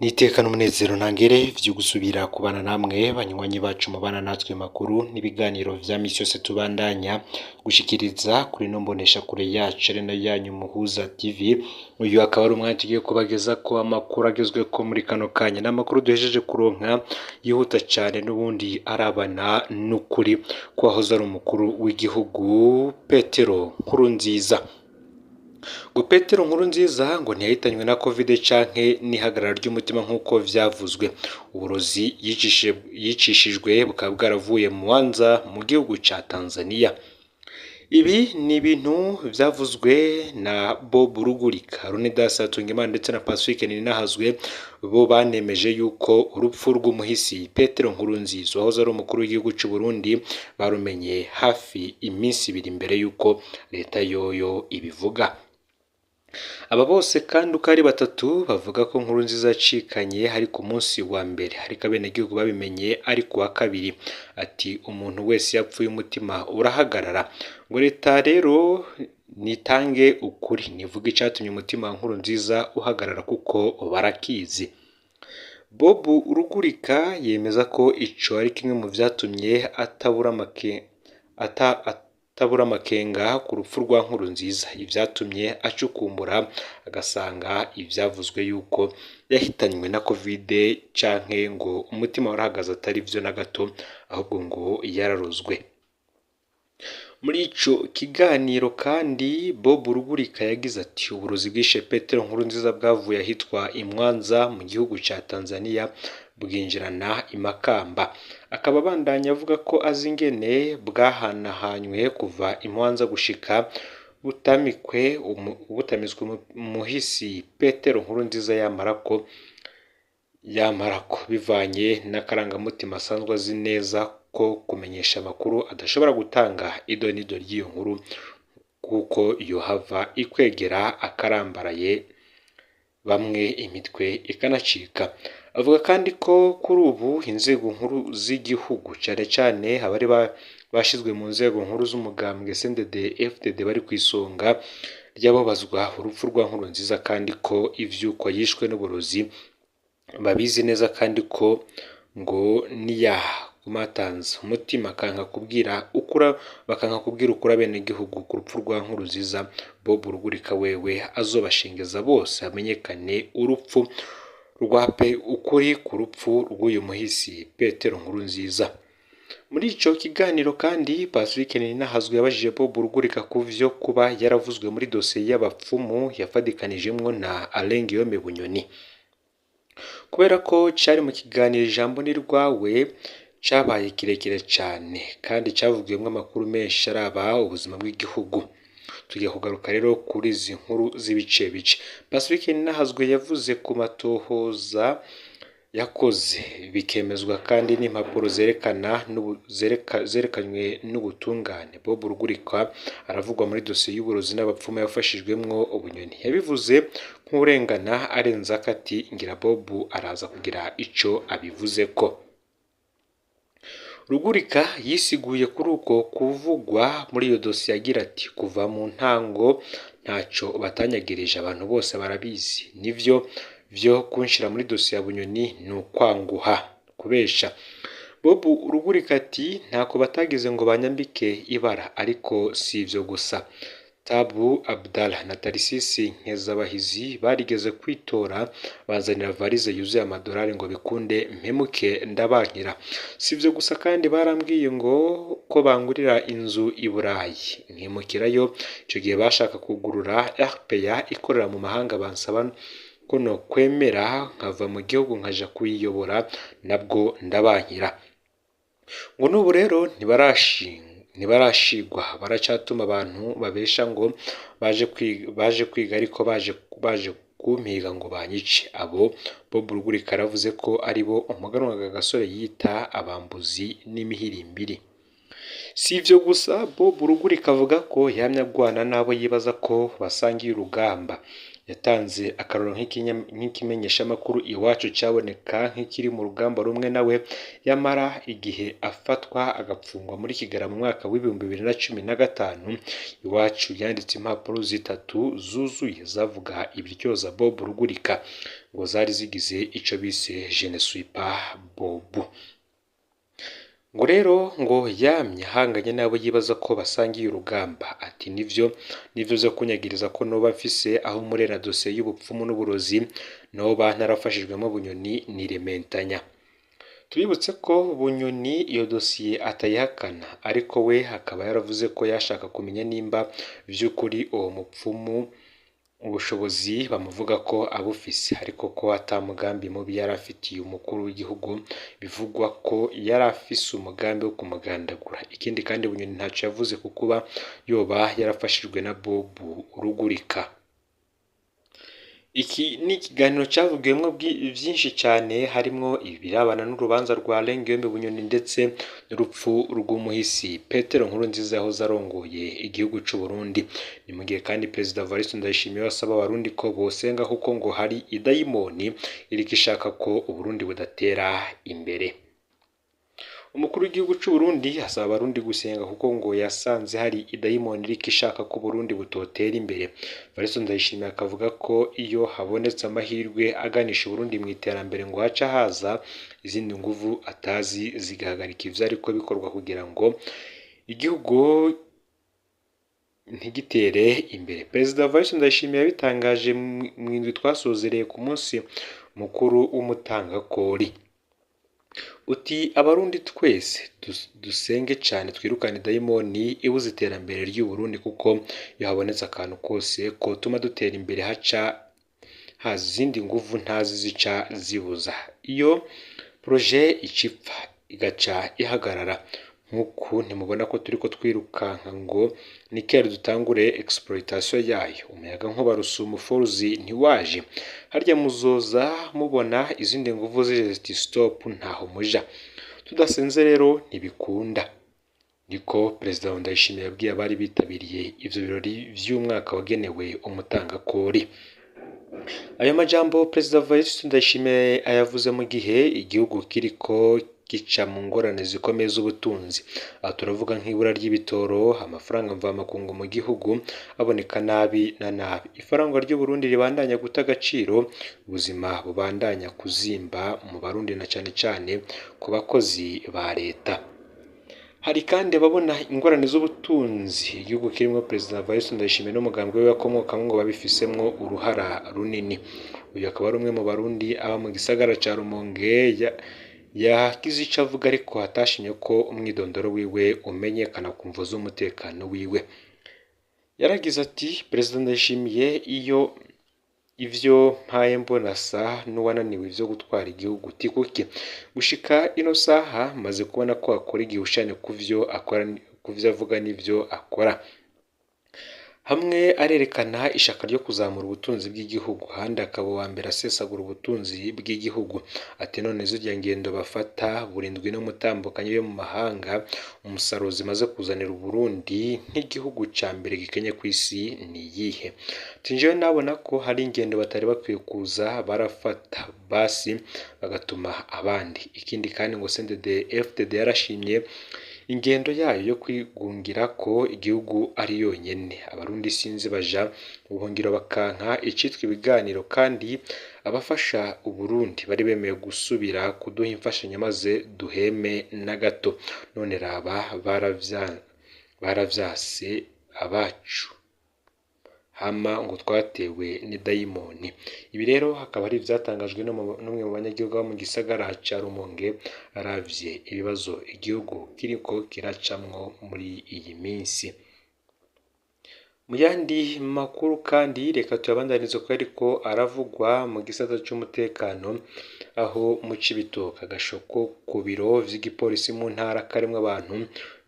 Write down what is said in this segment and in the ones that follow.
N'iteka n'umunezero ntangere vyo gusubira kubana namwe banywanyi bacu mubana natwe makuru n'ibiganiro vya misi yose tubandanya gushikiriza kuri ino mboneshakure yacu ari nayo yanyu Muhuza TV. Uyu akaba ari umwanya tugiye kubagezako amakuru agezweko muri kano kanya, n'amakuru duhejeje kuronka yihuta cane n'ubundi arabana n'ukuri ko wahoze ari umukuru w'igihugu Petero Nkurunziza. Ngo Petero Nkurunziza ngo ntiyahitanywe na Covid canke n'ihagarara ry'umutima nk'uko vyavuzwe. Uburozi yicishijwe bukaba bwaravuye Mwanza mu gihugu ca Tanzania. Ibi ni ibintu vyavuzwe na Bob Rugurika, Leonidas Hatungimana ndetse na Pacifique Nininahazwe, bo banemeje yuko urupfu rw'umuhisi Petero Nkurunziza wahoze ari umukuru w'igihugu c'u Burundi barumenye hafi iminsi ibiri mbere yuko leta yoyo ibivuga. Aba bose kandi uko ari batatu bavuga ko Nkurunziza yacikanye ari ku munsi wa mbere, ariko abenegihugu babimenye ari ku wa kabiri. Ati umuntu wese yapfuye umutima urahagarara. Ngo leta rero nitange ukuri, nivuge icatumye umutima wa Nkurunziza uhagarara kuko barakizi. Bob Rugurika yemeza ko ico ari kimwe mu vyatumye atabura amakenga ku rupfu rwa Nkurunziza, ivyatumye acukumbura agasanga ivyavuzwe yuko yahitanywe na Covid canke ngo umutima warahagaze atari vyo na gato, ahubwo ngo yararozwe. Muri ico kiganiro kandi Bob Rugurika yagize ati uburozi bwishe Petero Nkurunziza bwavuye ahitwa i Mwanza mu gihugu ca Tanzania bwinjirana i Makamba. Akaba abandanya avuga ko azi ingene bwahanahanywe kuva i Mwanza gushika butamitswe umuhisi Petero Nkurunziza yamarako bivanye n'akarangamutima asanzwe azi neza ko kumenyesha amakuru adashobora gutanga idonido ry'iyo nkuru kuko yohava ikwegera akarambaraye bamwe imitwe ikanacika. Avuga kandi ko kuri ubu inzego nkuru z'igihugu cane cane abari bashizwe mu nzego nkuru z'umugambwe CNDD FDD bari kw'isonga ry'ababazwa urupfu rwa Nkurunziza, kandi ko ivyuko yishwe n'uburozi babizi neza, kandi ko ngo niyagumatanze umutima bakanka kubwira ukuri abenegihugu ku rupfu rwa Nkurunziza, Bob Rugurika wewe azobashengeza bose hamenyekane urupfu rwa ukuri ku rupfu rw'uyu muhisi Petero Nkurunziza. Muri ico kiganiro kandi Pacifique Nininahazwe yabajije Bob Rugurika ku vyo kuba yaravuzwe muri dosiye y'abapfumu yafadikanijemwo na Alain Guillaume Bunyoni. Kubera ko cari mu kiganiro Ijambo ni rwawe cabaye kirekire cane kandi cavugiwemwo amakuru menshi araba ubuzima bw'igihugu. Tugiye kugaruka rero kuri izi nkuru z'ibice bice. Pacifique Nininahazwe yavuze ku matohoza yakoze bikemezwa kandi n'impapuro zerekanywe n'ubutungane. Bob Rugurika aravugwa muri dosiye y'uburozi n'abapfumu yafashijwemwo Bunyoni. Yabivuze nk'urengana arenzako ati ngira Bob araza kugira ico abivuzeko. Rugurika yisiguye kuri uko kuvugwa muri iyo dosiye agira ati kuva mu ntango ntaco batanyagirije, abantu bose barabizi, nivyo vyo kunshira muri dosiye ya Bunyoni ni ukwanguha kubesha. Bob Rugurika ati ntako batagize ngo banyambike ibara, ariko si ivyo gusa. Tabu Abdallah na Tarisisi Nkezabahizi barigeze kwitora banzanira varize yuzuye amadolari ngo bikunde mpemuke ndabankira. Si ivyo gusa kandi barambwiye ngo ko bangurira inzu i Burayi nkimukirayo. Ico gihe bashaka kugurura RPA ikorera mu mahanga bansaba ko nokwemera nkava mu gihugu nkaja kuyiyobora, nabwo ndabankira. Ngo n'ubu rero ntibarashigwa, baracatuma abantu babesha ngo baje kwiga ariko baje kumpiga ngo banyice. Abo Bob Rugurika yaravuze ko aribo umuganwa Gasore yita abambuzi n'imihirimbiri. Si ivyo gusa, Bob Rugurika avuga ko yamye agwana n'abo yibaza ko basangiye urugamba. Yatanze akarorero nk'ikimenyeshamakuru Iwacu caboneka nk'ikiri mu rugamba rumwe nawe, yamara igihe afatwa agapfungwa muri Kigarama mu mwaka w'2015, Iwacu yanditse impapuro zitatu zuzuye zavuga ibiryoza Bob Rugurika, ngo zari zigize ico bise "Je ne suis pas Bob". Ngo rero ngo yamye ahanganye n'abo yibaza ko basangiye urugamba. Ati nivyo nivyo vyo kunyagiriza ko noba mfise aho murera dosiye y'ubupfumu n'uburozi, noba narafashijwemo Bunyoni nirementanya. Tubibutse ko Bunyoni iyo dosiye atayihakana, ariko we akaba yaravuze ko yashaka kumenya nimba vy'ukuri uwo mupfumu ubushobozi bamuvuga ko abufise, ariko ko ata mugambi mubi yari afitiye umukuru w'igihugu, bivugwa ko yari afise umugambi wo kumugandagura. Ikindi kandi Bunyoni ntaco yavuze ku kuba yoba yarafashijwe na Bob Rugurika. Iki ni ikiganiro cyavugiwemwo vyinshi cane, harimwo ibirabana n'urubanza rwa Alain Bunyoni ndetse n'urupfu rw'umuhisi Petero Nkurunziza yahoze arongoye igihugu c'u Burundi. Ni mu gihe kandi Perezida Evariste Ndayishimiye asaba abarundi ko bosenga kuko ngo hari idayimoni iriko ishaka ko Uburundi budatera imbere. Umukuru w'igihugu c'u Burundi asaba abarundi gusenga kuko ngo yasanze hari idayimoni iriko ishaka ko Uburundi butotera imbere. Evariste Ndayishimiye akavuga ko iyo habonetse amahirwe aganisha Uburundi mu iterambere ngo haca haza izindi nguvu atazi zigahagarika ivyariko bikorwa kugira ngo igihugu ntigitere imbere. Perezida Evariste Ndayishimiye yabitangaje mw'indwi twasozereye ku munsi mukuru w'umutangakori. Uti abarundi twese dusenge cane twirukane dayimoni ibuza iterambere ry'Uburundi, kuko iyo habonetse akantu kose kotuma dutera imbere haca haza izindi nguvu ntazi zica zibuza. Iyo projet icipfa igaca ihagarara. Nk'uku ntimubona ko turiko twirukanka ngo nikere dutangure exploitation yayo. Umuyagankuba Rusumo Falls ntiwaje. Harya muzoza mubona izindi nguvu zije ziti stop, ntaho muja. Tudasenze rero ntibikunda. Niko Perezida Ndayishimiye yabwiye abari bitabiriye ivyo birori vy'umwaka wagenewe umutangakori. Ayo majambo Perezida Evariste Ndayishimiye ayavuze mu gihe igihugu kiriko gica mu ngorane zikomeye z'ubutunzi. Aha turavuga nk'ibura ry'ibitoro, amafaranga mvamakungu mu gihugu aboneka nabi na nabi, ifaranga ry'Uburundi ribandanya guta agaciro, ubuzima bubandanya kuzimba mu Barundi na cane cane ku bakozi ba leta. Hari kandi ababona ingorane z'ubutunzi igihugu kirimwo Perezida Evariste Ndayishimiye n'umugambwe wiwe akomokamwo ngo babifisemwo uruhara runini. Uyu akaba ari umwe mu Barundi aba mu gisagara ca Rumonge yagize ico avuga, ariko atashimye ko umwidondoro wiwe umenyekana ku mvo z'umutekano wiwe. Yaragize ati Perezida Ndayishimiye iyo ivyo mpaye mbona asa n'uwananiwe ivyo gutwara igihugu, uti kuki? Gushika ino saha maze kubona ko akora igihushane kuvyo akora, kuvyo avuga n'ivyo akora. Hamwe arerekana ishaka ryo kuzamura ubutunzi bw'igihugu, ahandi akaba uwa mbere asesagura ubutunzi bw'igihugu. Ati none zirya ngendo bafata burindwi n'umutambukanyi yo mu mahanga, umusaruro zimaze kuzanira Uburundi nk'igihugu ca mbere gikenye kw'isi ni iyihe? Ati jewe nabona ko hari ingendo batari bakwiye kuza barafata basi bagatuma abandi. Ikindi kandi ngo CNDD FDD yarashimye ingendo yayo yo kwigungira ko igihugu ari yonyene. Abarundi sinzi baja mu buhungiro bakanka icitwa ibiganiro, kandi abafasha Uburundi bari bemeye gusubira kuduha imfashanyo maze duheme na gato. None raba baravyase abacu, hama ngo twatewe n'idayimoni. Ibi rero hakaba ari ivyatangajwe n'umwe mu banyagihugu bo mu gisagara ca Rumonge aravye ibibazo igihugu kiriko kiracamwo muri iyi minsi. Mu yandi makuru kandi reka tuyabandanize ko ariko aravugwa mu gisata c'umutekano, aho mu Cibitoke agashoko ku biro vy'igipolisi mu ntara karimwo abantu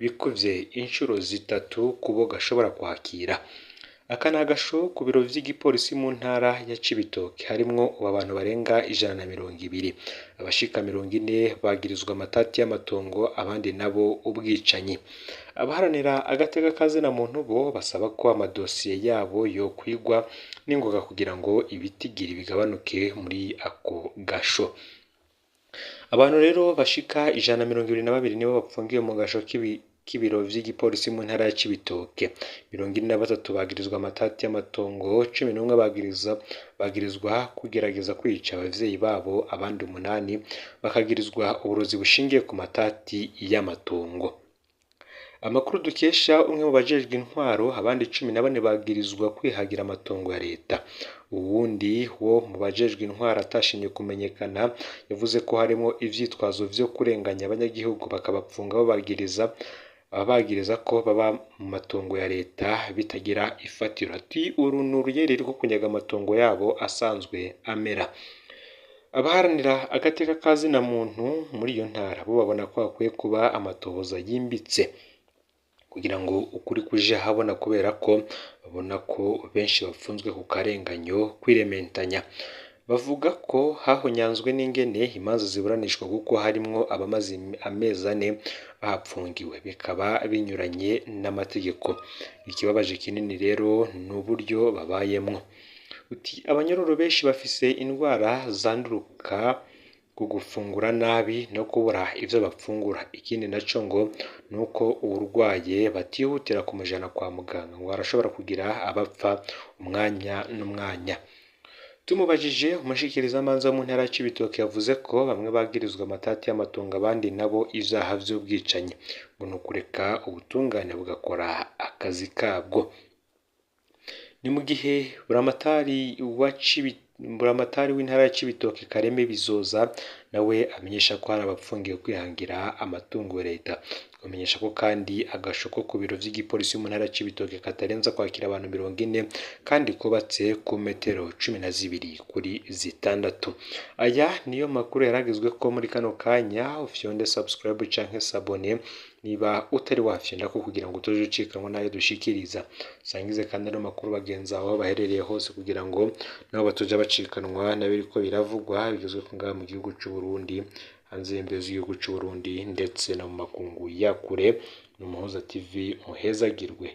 bikuvye incuro zitatu kubo gashobora kwakira. Aka ni agasho ku biro vy'igipolisi mu ntara ya Cibitoke harimwo ubu abantu barenga 120, abashika 40 bagirizwa amatati y'amatongo, abandi nabo ubwicanyi. Abaharanira agateka ka zina muntu bo basaba ko amadosiye yabo yokwigwa n'ingoga kugira ngo ibitigiri bigabanuke muri ako gasho. Abantu rero bashika 122 nibo bapfungiwe mu gasho k'ibiro vy'igipolisi mu ntara ya Cibitoke. 43 bagirizwa amatati y'amatongo, 11 bagirizwa kugerageza kwica abavyeyi babo, abandi 8 bakagirizwa uburozi bushingiye ku matati y'amatongo. Amakuru dukesha umwe mu bajejwe intwaro, abandi 14 bagirizwa kwihagira amatongo ya leta. Uwundi wo mu bajejwe intwaro atashimye kumenyekana yavuze ko harimo ivyitwazo vyo kurenganya abanyagihugu bakabapfunga babagiriza ko baba mu matongo ya leta bitagira ifatiro. Ati uru ni uruyeri rwo kunyaga amatongo yabo asanzwe amera. Abaharanira agateka ka zina muntu muri iyo ntara bo babona ko hakwiye kuba amatohoza yimbitse kugira ngo ukuri kuje ahabona, kubera ko babona ko benshi bafunzwe ku karenganyo kwirementanya. Bavuga ko hahonyanzwe n'ingene imanza ziburanishwa kuko harimwo abamaze amezi 4 bahapfungiwe, bikaba binyuranye n'amategeko. Ikibabaje kinini rero ni uburyo babayemwo. Uti abanyororo benshi bafise indwara zanduruka ku gufungura nabi no kubura ivyo bafungura. Ikindi naco ngo nuko uwurwaye batihutira kumujana kwa muganga, ngo arashobora kugira abapfa umwanya n'umwanya. Tumubajije umushikirizamanza wo mu ntara ya Cibitoke yavuze ko bamwe bagirizwa amatati y'amatongo, abandi nabo ivyaha vy'ubwicanyi, ngo ni ukureka ubutungane bugakora akazi kabwo. Ni mu gihe buramatari w'intara ya Cibitoke Kareme Bizoza nawe amenyesha ko hari abapfungiwe kwihangira amatungo ya leta. Amenyesha ko kandi agasho ko ku biro vy'igipolisi mu ntara ya Cibitoke katarenza kwakira abantu 40 kandi kubatse ku metero 12 kuri 6. Aya niyo makuru yaragizwe ko muri kano kanya. Ufyonde subscribe canke s'abonner niba utari wafyonda ko kugira ngo utoje ucikanwa n'ayo dushikiriza. Sangize kandi ano makuru bagenzi aho baherereye hose kugira ngo nabo batoja bacikanwa n'abiriko biravugwa bigezwe ko ngaha mu gihugu c'u Burundi, hanze y'imbibe z'igihugu c'u Burundi ndetse no mu makungu ya kure. Ni Umuhuza TV, muhezagirwe.